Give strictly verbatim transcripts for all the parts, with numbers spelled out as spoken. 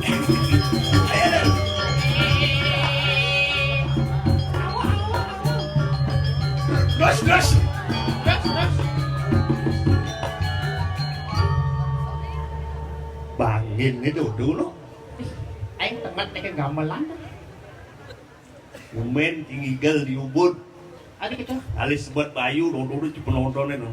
Terus, terus. Terus, terus. Bangin itu dulu. Aing temet nih gamelan. Umen tinggal di Ubud. Ada gitu. Alis buat Bayu, dulu di penontonnya no.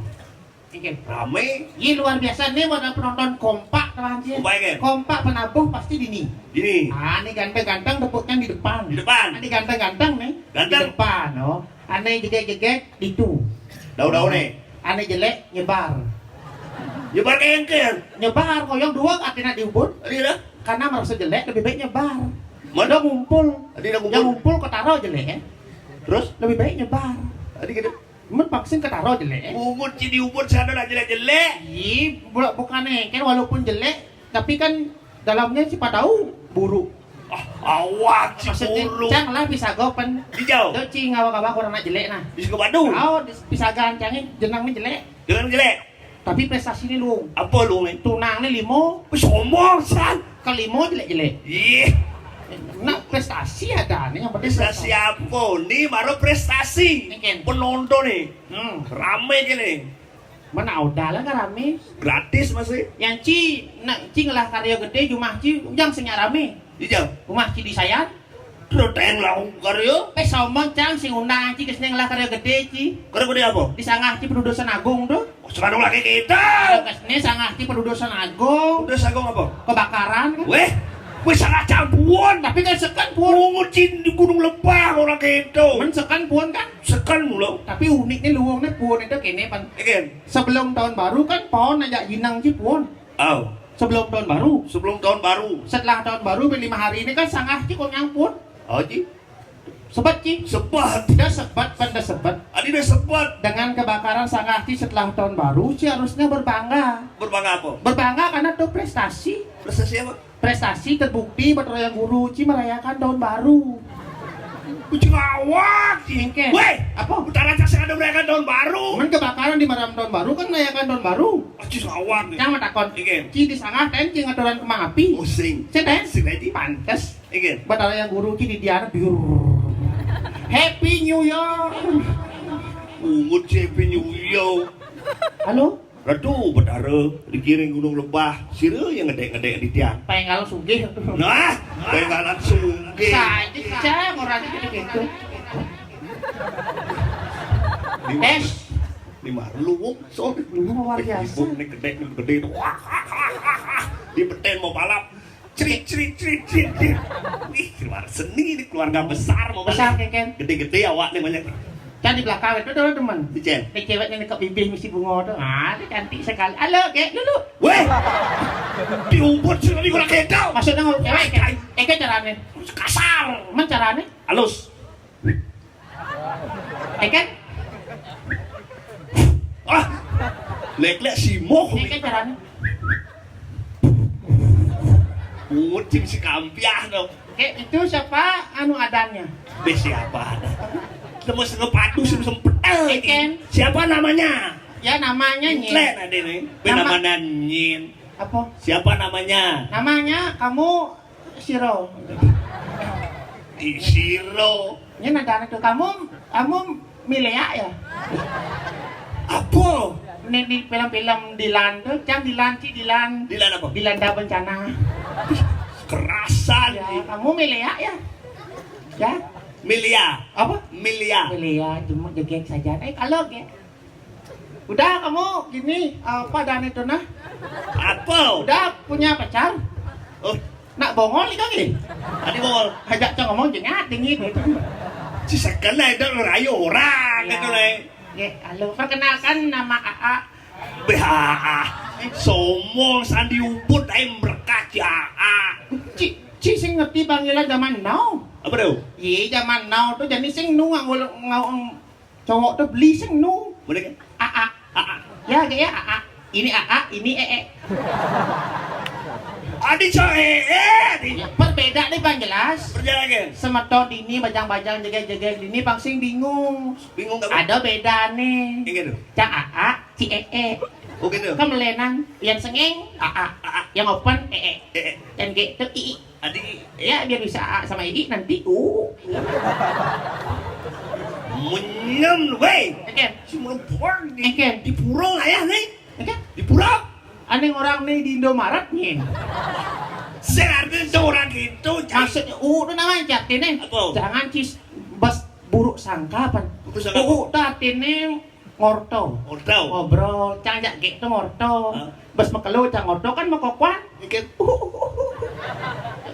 Oke. Rame. Iya, luar biasa nih buat penonton kompak teman sih. Kompak, kan? Kompak penabuh pasti dini. Dini. Ah, ini ganteng-ganteng tepuknya di depan. Di depan. Ini ganteng-ganteng nih. Ganteng. Di depan, oh. Ane jegek-jegek di itu. Daun-daun nih. Ane jelek nyebar. Nyebar ke engkel. Nyebar koyong dua artinya di Ubud. Iya dah. Karena merasa jelek lebih baik nyebar. Mana? Udah ngumpul. Tadi udah ngumpul. Yang ngumpul ketaro jelek ya. Terus? Lebih baik nyebar. Tadi gitu. Mun vaksin ketaro jelek. Bungut ci di Ubud sana lah jelek-jelek. Ih, bu- bukannya kan walaupun jelek, tapi kan dalamnya siapa tahu buruk. Ah, awak ci. Maksudnya, buruk. Cang lah bisa gopen. Hijau. Tuh ci ngawa-ngawa kurang nak jelek nah. Bisa ke Bandung. Oh, di- bisa gancangnya jenang nih jelek. Dengan jelek. Tapi prestasi ini lu. Apa lu nih? Tunang nih limo. Sombong san. Kelimo jelek-jelek. Ih. Nah, prestasi ada nih yang penting. Prestasi apa? Nih baru prestasi. Ini kan. Penonton nih. Hmm. Rame gini. Mana udah lah kan rame. Gratis masih. Yang ci, nak ci ngelah karya gede jumah ci, ujang senya rame. Iya. Rumah ci di Sayan. Terus teng laung karya. Eh, sombong cang sing undang ci kesini ngelah karya gede ci. Karya gede apa? Di sangah ci pedudusan agung tuh. Oh, sekarang lagi kita. Kesini sangah ci pedudusan agung. Pedudusan agung apa? Kebakaran kan? Weh, weh sangat campuan. Tapi kan sekan pun. Bungut ci di Gunung Lebah orang gitu. Men sekan pun kan? Sekan mulu. Tapi uniknya luwung nih pun itu kene pan. Again. Sebelum tahun baru kan pohon aja jinang ci pun. Oh. Sebelum tahun baru. Sebelum tahun baru. Setelah tahun baru lima hari ini kan sangah ci kok nyampun. Oh ci. Sebat ci. Sebat. Dah sebat, pada sebat. Adi dah sebat. Dengan kebakaran sangah ci setelah tahun baru, ci harusnya berbangga. Berbangga apa? Berbangga karena tuh prestasi. Prestasi apa? Prestasi terbukti Batara Yang Guru ci merayakan tahun baru. Kucing awak ci. Engke. Weh, apa? Utara Cak ada merayakan tahun baru. Men kebakaran di malam tahun baru kan merayakan tahun baru. Aci sawat nih. Yang matakon. Engke. Ci di sangah ten ci ngaturan kembang api. Pusing. Ceten. Sing aja. Pantes. Engke. Batara Yang Guru ci di diana biur. Happy New Year. Ungut ci Happy New Year. Halo? Ratu Betara dikiring Gunung Lebah, sira yang ngedek-ngedek di tiang. Pengal sugih. Nah, pengalan sugih. Saja cang orang gitu gitu. Lima, eh, lima luwung, sorry. Luwung luar biasa. Ibu nih gede, nih gede. Wah, wah, wah, wah, wah. Di beten mau balap. Cerit, cerit, cerit, cerit, cerit. Ih, keluar seni ini, keluarga besar mau besar balik. Keken. Gede-gede awak nih banyak. Kan di belakang itu tuh teman. Di cen. Nih cewek nih ke bibir mesti bunga tuh. Ah, ini cantik sekali. Halo, kek dulu. Weh. Diumpet sih tadi kurang kecau. Maksudnya ngomong cewek, kek. Eh, kek caranya. Kasar. Men caranya. Halus. Eh kan? Ah, lek-lek simoh. Eh kan caranya. Ucing si kampiah dong. Oke, itu siapa anu adannya? Be siapa ada? Cuma setengah padu sih sempet. Eh, kan? Siapa namanya? Ya namanya Nyin. Lek ada nih. Be nama namanya Nyin. Apa? Siapa namanya? Namanya kamu Siro. Di Siro. Ini ada anak tuh. Kamu, kamu Milea ya? Apa? Ini di film-film Dilan tuh, Cang Dilan, Ci Dilan. Dilan apa? Dilanda bencana. Kerasan. Ya, kamu Milea ya? Ya? Milia. Apa? Milia. Milia, cuma jegek saja. Eh, kalau ge. Udah kamu gini, apa dan itu nah? Apa? Udah punya pacar? Oh. Nak bongol nih kaki? Tadi bongol. Ajak cang ngomong jengat dingin gitu. Cisekan lah itu ngerayu orang gitu lah. Ya, halo, perkenalkan nama Aa. B H A. Somong sandi ubut ae merekat ya Aa. Ci, ci sing ngerti panggilan zaman now. Apa tuh? Iya, zaman now tuh jadi sing nu ngau ngau Cowok tuh beli sing nu. Boleh kan? Aa. Aa. Ya, kayak ya, Aa. Ini Aa, ini Ee. Adi cowok Ee, Adi. Ya, perbeda nih, Bang, jelas. Perjalanan. Semeton ini bajang-bajang jegeg-jegeg ini pang sing bingung. Bingung apa? Ada beda nih. Yang gitu. Cang Aa, ci Ee. Oh gitu. Kan melenang, yang sengeng, A A, A A. Yang open, E E. E E. Yang G itu I I. Adi. Ya, biar bisa A sama I I nanti U. Menyem, weh. Oke. Cuma buang di, Oke. Di pura ayah nih. Oke. Di pura. Aneh orang nih di Indomaret nih. Saya artinya orang gitu. Maksudnya, U itu namanya jati nih. Apa? Jangan cis bas buruk sangka apa? Buruk sangka apa? U itu artinya ngorto. Ngorto. Ngobrol, cang jak gek tu ngorto. Hah? Bas mekelu cang ngorto kan mekokoan. Ikan.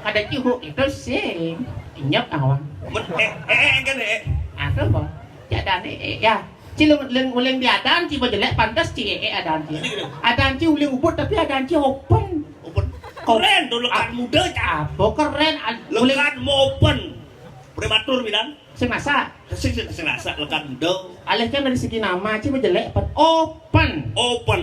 Kada cihuk itu sing inyap awang. Men, eh, eh, eh, kan, eh. Ada apa? Tiada ni, eh, ya. Ci leng, leng, uleng di adan ci bajelek pantas ci, eh, eh, adan ci. Ini gitu. Adan ci uleng ubut tapi adan ci open. Open. Keren tu lekan muda cang. Apa keren? Lekan mau open. Prematur bilang. Sing masak. Sing, sing, sing masak lekat muda. Alih kan dari segi nama ci jelek open. Open.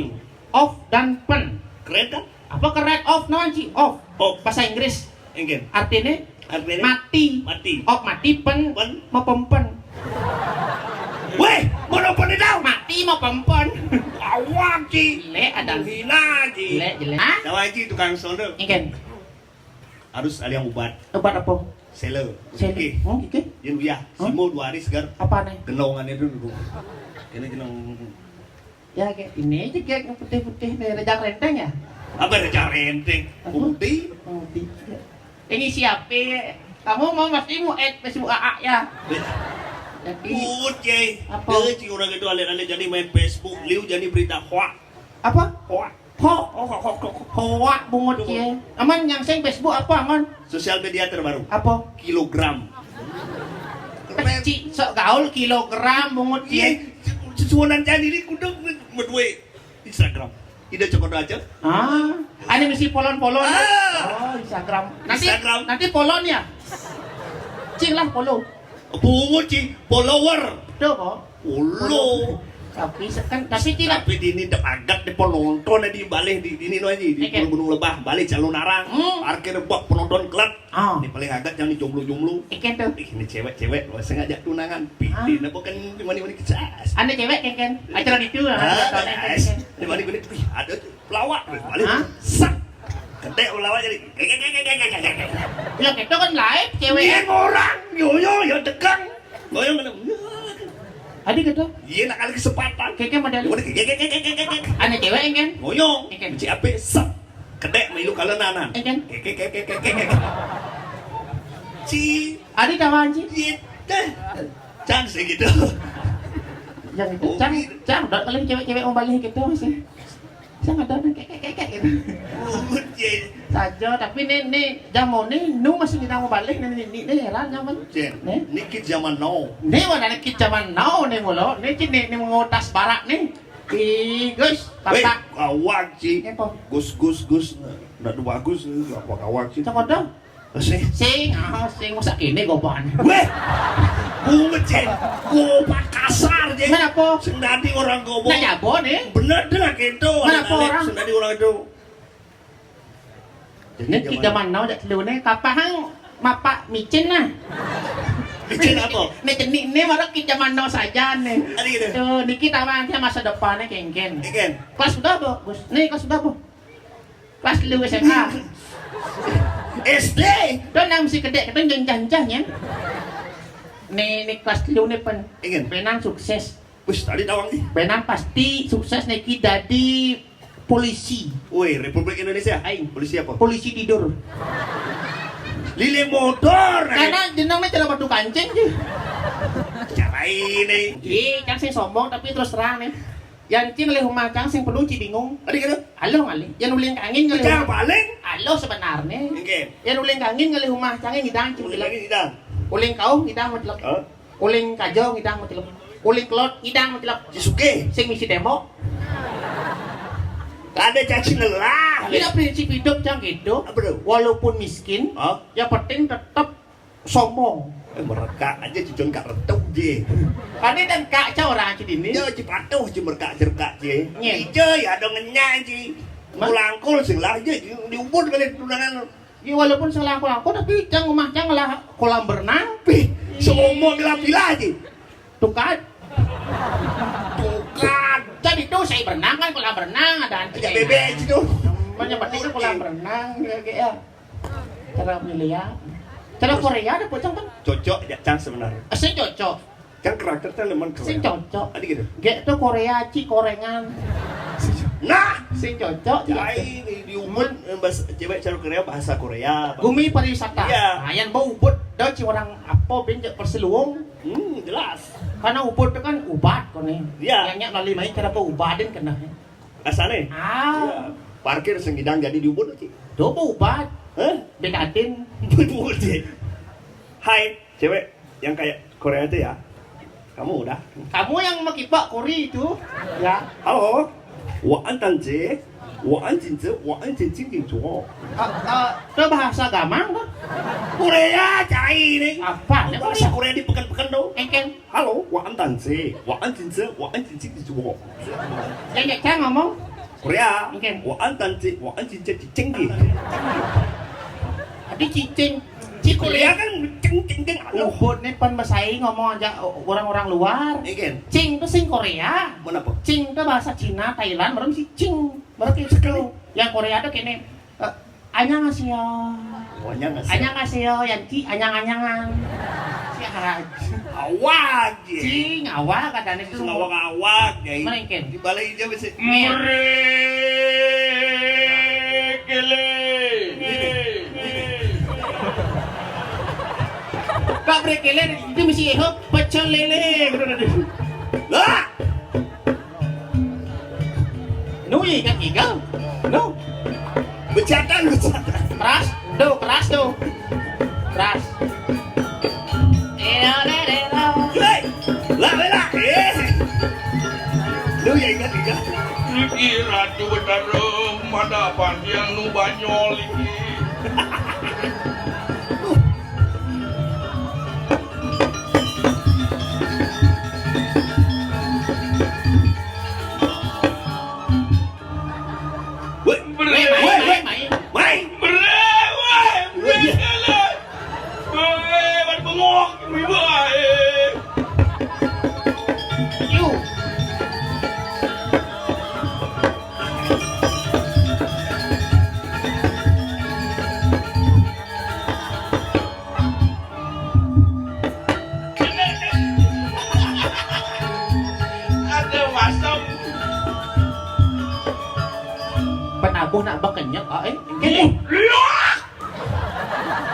Off dan pen. Keren kan? Apa keren? Off naon ci? Off. Off. Bahasa Inggris. Inggris. Artinya? Artinya? Mati. Mati. Off mati pen. Pen. Mau pempen. Weh, mau pempen itu? Mati mau pempen. Awak ci. Jelek ada. Hina ci. Jelek, jelek. Hah? Tahu aja tukang sono. Inggris. Harus ada yang ubat. Ubat apa? Sele. Sele. Oke. Oh, oke. Dia uyah. Hah? Simo dua hari segar. Apa nih? Genongan itu dulu. Ini genong. Ya kayak ini aja kayak yang putih-putih nih rejang renteng ya. Apa rejang renteng? Apa? Putih. Putih. Ini siapa? Kamu mau mesti mau add Facebook A A ya. Jadi putih. Apa? Dia orang itu alit-alit jadi main Facebook, liu jadi berita hoak. Apa? Hoak. Ho, ho, ho, ho, ho, hoak bungut ya. Aman yang sing Facebook apa aman? Sosial media terbaru. Apa? Kilogram. Keren. Cik, sok gaul kilogram bungut ya. Iya, sesuunan jadi ini kudu medue Instagram. Ida cokot aja. Ah, ada misi polon-polon. Ah. Oh, Instagram. Nanti Instagram. Nanti polon ya. Cing lah follow. Bungut cing, follower. Tuh kok. Ulu. Tapi se- kan tapi tidak. Tapi di ini dek agat di penonton di balik di ini no aja di Gunung Lebah balik calon arang. Hmm. Parkir bak penonton klub. Ah. Ini paling agat yang jomblo-jomblo. Ikan tuh. Ih, ini cewek-cewek sengaja tunangan. Pilih apa kan di mana-mana kecas. Ada cewek kan kan. Acara gitu lah. Di mana-mana. Wih, ada tuh. Pelawak, balik. Hah? Sak. Kedek pelawak jadi. Ya kita kan live cewek. Iya orang, yoyo ya tegang. Yoyo mana? Ada gitu. Iya nak kali kesempatan. Keke modal. Udah keke keke keke keke. Ada cewek kan? Ngoyong. Keke. Cik ape sak. Kedek milu kalau nanan. Kan? Keke keke keke keke. Ci. Ada tawaran ci. Iya. Chance gitu. Yang itu, cang, cang, udah kalian cewek-cewek mau balik gitu masih. Saya nggak tahu nih, kayak kayak kayak gitu. Saja, tapi nih nih jamu nih, nu masih kita mau balik nih nih nih heran zaman. Nih. Niki zaman now. Nih mana nih zaman now nih mulu. Nih cini nih mau tas barak nih. Ih, Gus, kata. Awak sih. Gus Gus Gus. Nggak bagus apa kawak sih. Cang ada. Sing. Sing, ah, sing masa kene goban. Weh. Bunget, Cen. Goban kasar, Cen. Kenapa? Sing dadi orang goban. Nah, jabo nih. Bener deh lah gitu. Kenapa orang? Sing dadi orang itu. Ini kita mana aja telune kapahang mapak micin nah. Micin apa? Nih jenik ini baru kita mana saja nih. Ada gitu. Tuh, niki taman dia masa depannya kengken. Kengken. Kelas sudah bu, Gus. Nih kelas sudah bu. Kelas lu S M A. S D. Tuh nang si kedek kita jenjah-jenjahnya. Nih nih kelas lu nih pen. Ingin. Penang sukses. Wis tadi tawang nih. Penang pasti sukses nih ki dadi polisi. Woi, Republik Indonesia. Aing. Polisi apa? Polisi tidur. Lile motor. Karena jenengnya cara batu kancing sih. Cara ini. Iya, kan saya sombong tapi terus terang nih. Yan cing leh rumah cang sing penuh ci bingung. Tadi gitu. Halo ngalih. Yan uling kangin ngalih. Cang paling. Halo sebenarnya. Oke. Yan uling kangin ngalih rumah cang ngidang cing. Uling kangin ngidang. Uling kau ngidang metlek. Huh? Uling kajo ngidang metlek. Uling kelot ngidang metlek. Cisuke. Sing misi demo. Ada caci lelah. Ini prinsip hidup cang gitu. Apa tuh? Walaupun miskin, huh? Yang penting tetap sombong. Eh, merekak aja cucun kak retuk je. Kade dan kak ca orang aja dini. Ya ci patuh ci merekak jerekak je. Ije ya ada ngenyak ji. Melangkul sing lah je diubur kali tunangan. Ya walaupun selangkul-langkul tapi cang rumah cang lah kolam berenang. Pih, seumur gila bila ji. Tukad. Tukad. Can Itu saya berenang kan, kolam renang ada anti. Ajak bebek situ. Banyak batik kan kolam renang, ya, kayak ya. Cara milih ya. Cara Korea ada pocong kan? Cocok ya, Cang, sebenarnya. Eh, sing cocok. Kan karakter kan lemon Sing Korea. Cocok. Ada gitu. Gek tuh Korea, ci korengan. Nah, Sing cocok, ya. Jai di, di Ubud, eh, bahasa, cewek cara Korea, bahasa Korea. Gumi pariwisata. Iya. Nah, yang bau Ubud, dah ci orang apa, ben, jak perseluung. Hmm, jelas. Karena Ubud itu kan ubat, kau nih. Iya. Yang nyak melalui main cara kau ubatin kena. Asane? Ah. Iya. Parkir sing ngidang jadi di Ubud, ci. Tuh, bau ubat. Hah? Betadin. Betul, ci. Hai, cewek yang kayak Korea itu ya. Kamu udah? Kamu yang makipak kuri itu. Ya. Halo. 我安danci, 我安景子, 我安景景景卓. Ah, ah, itu bahasa gamang tuh. Korea, cai nih. Apa? Bahasa Korea di pekan-pekan tuh. Engkeng. Halo, 我安danci, 我安景子, 我安景景景卓. Yang cang ngomong? Korea. Oke. 我安danci, 我安景子, cicing di. Ada cicing. Ci Korea kan ceng ceng ceng. Ubud nih pan bahasa aing ngomong aja orang-orang luar. Iya, kan? Cing tuh sing Korea. Mana apa? Cing tuh bahasa Cina, Thailand, baru si cing. Baru kayak gitu. Yang Korea tuh kene, eh, annyeonghaseyo. Oh, annyeonghaseyo. Annyeonghaseyo, yang ci anyang-anyangan. Si aja. Awak. Cing, awak katanya tuh. Ngawak-ngawak, ya. Mungkin. Di balai aja bisa. Mrekele. Kak Mrekele itu mesti eho pecel lele. Lah. Nui kan igal. No. Bejatan, bejatan. Keras, do, keras do. Keras. Hei, lah, lah, lah. Eh. Lu ya ingat, ingat. Iki Ratu Betara, mana panjang nu banyol iki. Woi, woi, woi, woi. Mai. Bre, woi, bre, woi, iya. Woi, wan bengong, woi, woi. Yu. Ada masam. Penabuh nak bekenyek, ah, eh. Kene. Iya.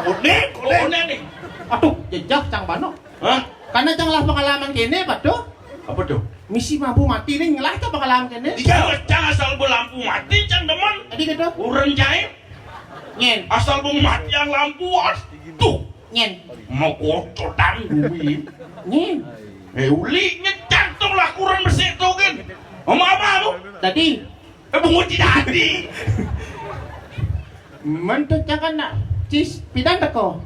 Kone, kone. Kone nih. Aduh, jejak cang bano. Hah? Karena cang lah pengalaman kene, apa tuh? Apa tuh? Misi mabu mati nih, ngelah ke pengalaman kene. Iya, cang asal belampu mati, cang demen. Tadi kata? Urang jahit. Nyen. Asal bung mati yang lampu, aduh. Nyen. Mau kocotan bumi. Nyen. Eh, uli nyen jantung lah kurang bersih tuh kan. Ngomong apa lu? Tadi. Eh, bungut tidak hati. Mentut jangan nak. Cis, pidang teko.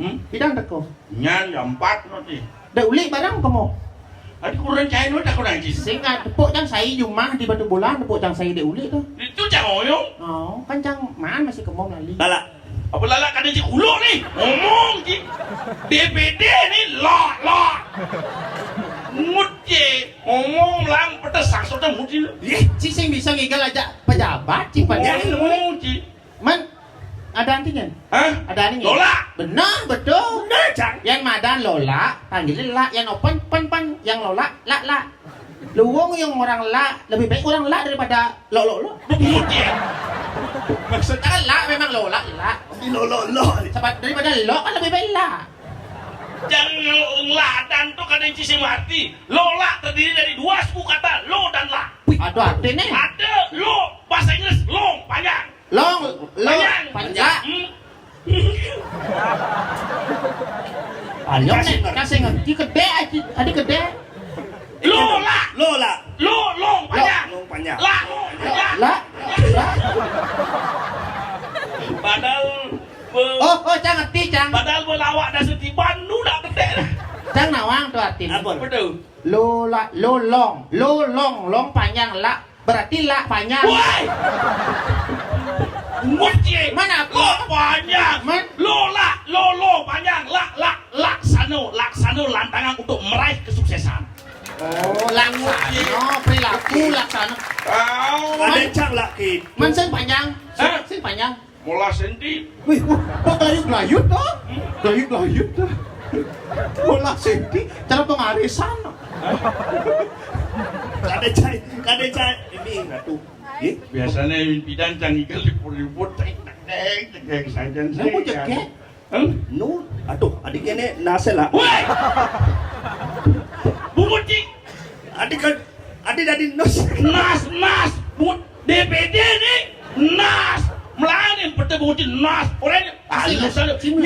Hmm? Pidang teko. Nyan ya empat nanti. Dah uli barang kamu. Adi kurang cain lu tak kurang cis. Sing ah, tepuk cang sai jumah di Batu Bulan, tepuk cang sai di uli tuh. Itu cang oyong. Oh, kan cang man masih kemom lali. Lala. Apa lala kada cik ulo nih? Ngomong cik. D P D nih, lo, lo. Mut cik. Ngomong lang pedes sangsotnya mut cik. Ih, cik sing bisa ngigal aja pejabat cik pada. Ngomong cik. Man, ada antinya? Hah? Ada antinya? Lola. Benar, betul. Benar, Cang. Yang madan Lola, panggilin La, yang open, pen, pen, yang Lola, La, La. Luwung yang orang La, lebih baik orang La daripada Lo, Lo, Lo. Betul, ya. Maksudnya kan La memang Lola, La. Di Lo, Lo, Lo. Sebab daripada Lo kan lebih baik La. Jangan Lo, La dan tuh kadang cisi mati. Lola terdiri dari dua suku kata, Lo dan La. Aduh, artinya? Ada Lo, bahasa Inggris, long, panjang. Long, long, panjang. Panjang. Hmm. Ayo, kasih ngerti. Kasih ngerti, gede aja, tadi gede. Lola. Lola. Lo, long, panjang. Long, panjang. La, long, panjang. La, la. Padahal be-, oh, oh, cang ngerti, cang. Padahal belawak dan setiban, lu dah gede dah. Cang nawang tuh artinya. Apa? Betul. Lola, lo, long. Lo, long, long, panjang, la. Berarti La panjang. Woi! Muci. Mana apa? Lo panjang. Man? Lo La, lo, lo panjang. La, La, laksano, laksano lantangan untuk meraih kesuksesan. Oh, laksano, perilaku, iya. Kencang lagi. Man sing panjang. Hah? Sing panjang. Molas senti. Wih, wah, wah, gelayut-gelayut tuh. Gelayut-gelayut tuh. Molas senti, cara pengarisan. Kada cai, kada cai. Ini ratu. Ih, biasanya pidan cang igal liput-liput, tek, tek, tek, tek, sajan. Nah, mau cekek. Hah? Nu, aduh, adik ini nase lah. Woi! Bungut, cing. Adik kan, adik dari nus. Nas, nas, bungut D P D nih. Nas. Melani pete bungut nas. Orang halus, halus. Cing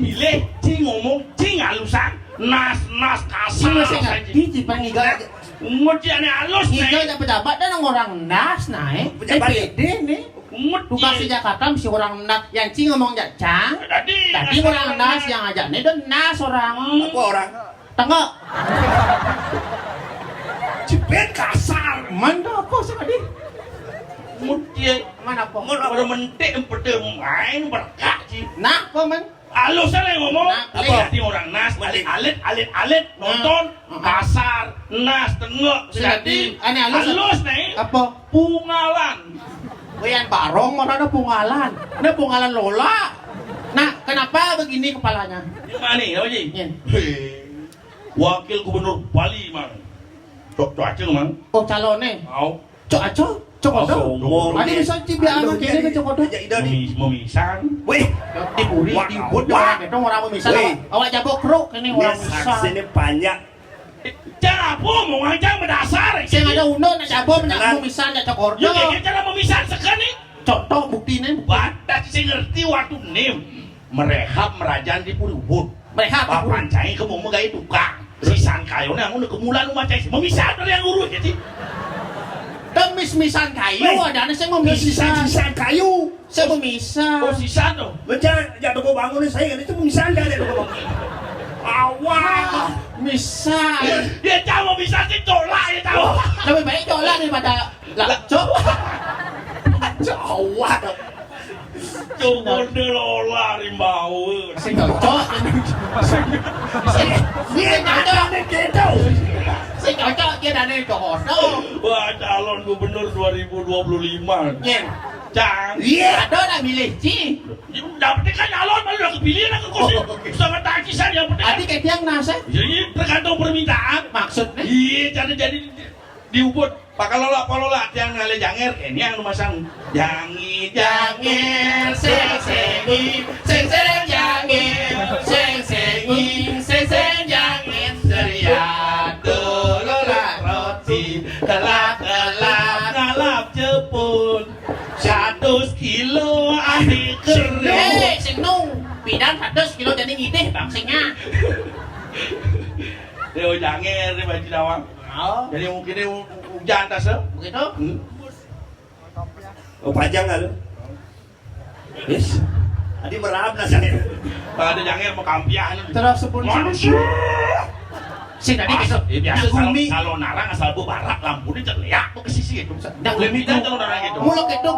milih, cing ngomong, cing halusan. Nas, nas, kasar. Cing masih ngerti, cing panggil. Bungut cing ane halus, nih. Ngigal pejabat dan orang nas, nah, eh. Pejabat. D P D nih. Mut, tugas di Jakarta mesti orang nak yang cing ngomong jacang. Tadi orang nas yang ajak nih dan nas orang. Apa orang? Tengok. Jepit kasar. Man tuh apa sih tadi? Mut dia. Man apa? Mut orang mentik, pete main berkak sih. Nah, apa man? Halus aja ngomong. Nah, apa? Tadi orang nas, alit, alit, alit, alit, nonton, kasar, nas, tengok, sedati, ane halus. Halus nih. Apa? Pungalan. Wian barong mana ada pungalan. Ini pungalan lola. Nah, kenapa begini kepalanya? Yang mana nih, Haji? Iya. Hei. Wakil Gubernur Bali, Mang. Cok, cok aceng, Mang. Oh, calonnya. Mau. Cok aco, cok odo. Adi bisa cibia anak kene ke cok odo. Memisan. Wih. Di buri, di buri orang itu orang memisan. Awak jabok kruk ini orang memisan. Sini banyak. Cara apa mau ngajak berdasar? Sing ada undang nak jabok nak memisan nak cok odo. Yo, cara memisan sekali. Contoh bukti nih. Batas sing ngerti waktu nih. Merehab merajaan di Puri Ubud. Merehab. Bapak cai ke mau megai tukang. Sisan kayu nih, aku udah kemulan rumah cai. Memisah dari yang urus jadi. Kemis misan kayu, ada anak saya memisah. Sisan kayu. Saya memisah. Oh, sisan tuh. Macam jatuh ke bangun nih, saya itu memisah dari itu. Awal. Misah. Dia tahu memisah sih tolak, dia tahu. Lebih baik tolak daripada lah, cok. Cowok. Cok model olah rimbawa. Sing cocok. Sing cocok. Sing cocok dia dari cocok. Wah, calon gubernur dua ribu dua puluh lima. Iya. Cang. Iya. Ada nak milih, Ci. Dapatnya kan calon, malu udah kepilih, nak ke kursi. Sama takisan yang penting. Adi kayak tiang nase. Jadi tergantung permintaan. Maksudnya? Iya, jadi, jadi di Ubud. Pakalola, palola, tiang ngalih janger, eh, ini yang masang. Jangi, janger, seng, sengi, seng, seng, janger, seng, sengi, seng, seng, janger, seriatu, lola, roti, kelap, kelap, ngalap, jepun, seratus kilo, ahli kering. Eh, sing nung, pidan seratus kilo jadi ngidih, bang, singa. Dia janger, dia baju dawang. Oh. Jadi mungkin dia hu-, hujan tas, eh? Begitu? Hmm. Oh, panjang lalu. Yes. Tadi merahap nah saya. Kalau ada janger mau kampiah, anu. Terus sepun manusia. Sing tadi biasa, eh, biasa bumi. Kalau, kalau narang asal bu barat lampu ini cek liak ke sisi itu. Ndak bumi itu. Muluk itu.